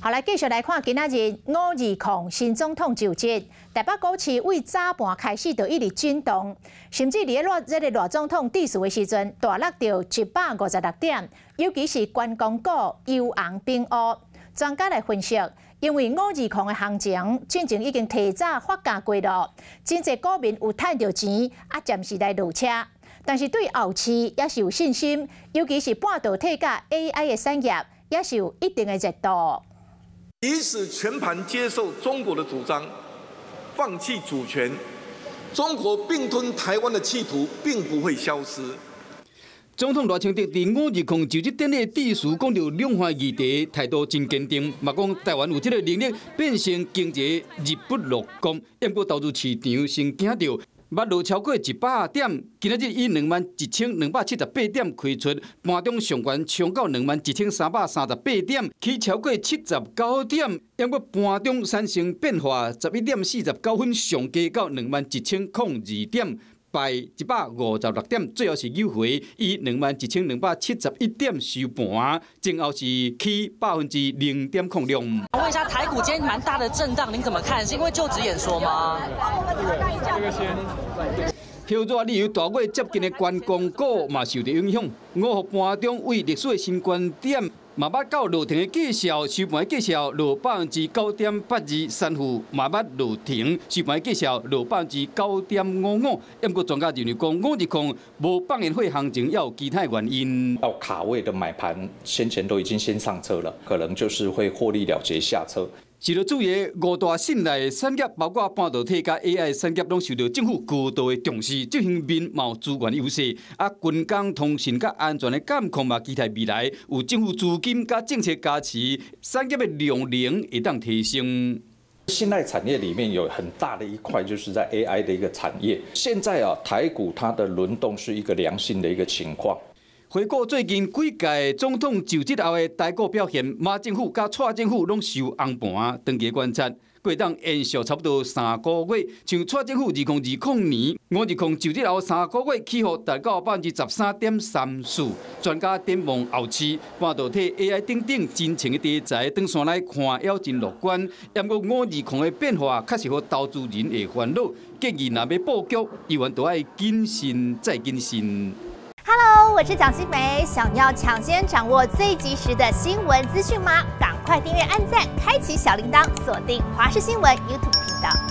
好，來繼續來看今仔日五二零新總統就職，台北股市對早盤開始就一直震盪，甚至佇咧賴這个賴總統致辭的時陣，大落著156點，尤其是觀光股遊紅並烏。專家來分析，因為五二零的行情進前已經提早發酵過咯，真濟股民有趁著錢，啊暫時來落車，但是對後市也是有信心，尤其是半導體佮 AI 的產業，也是有一定的熱度。即使全盤接受中國的主張，放棄主權，中國併吞台灣的企圖並不會消失。總統賴清德佇五二零就職典禮致辭，講著兩岸議題，態度真堅定，嘛講台灣有這個能力變成經濟日不落國。毋過投資市場先驚著，捌落超過100點，今仔日以21,278點開出，盤中上懸衝到21,338點，起超過79點。毋過盤中產生變化，11點49分上低到21,002點，敗156點，最後是扭回以21,271點收盤，前後是起0.06%。問一下台股今天蠻大的震盪，您怎麼看？是因為就職演說嗎？這個先。後熱旅遊大月接近的觀光股嘛受著影響。五號盤中對歷史的新高點，嘛捌到落停的績效，收盤績效落9.82%，三富嘛捌落停，收盤績效落9.55%。毋過專家認為講，五二零無放煙火行情，也有其他原因。要卡位的買盤先前都已經先上車了，可能就是會獲利了結下車。值得注意，五大信賴產業，包括半導體佮 AI 產業，攏受著政府高度的重視，這方面嘛有資源優勢。啊，軍工、通訊佮安全的監控嘛，期待未來有政府資金佮政策加持，產業的量能會當提升。信賴產業裡面有很大的一塊，就是在 AI 的一個產業。現在啊，台股它的輪動是一個良性的一個情況。回顧最近幾屆總統就職後的台股表現，馬政府佮蔡政府攏收紅盤，長期觀察，會當延續差不多3個月。像蔡政府2020年五二零就職後3個月起伏達到13.34%。專家展望後市，半導體、AI 等等真情的題材，長線來看猶真樂觀。毋過五二零的變化，確實予投資人會煩惱，建議若欲布局，猶原都愛謹慎再謹慎。 Hello，我是蔣新梅，想要搶先掌握最及時的新聞資訊嗎？趕快訂閱、按讚、開啟小鈴鐺，鎖定華視新聞 YouTube 頻道。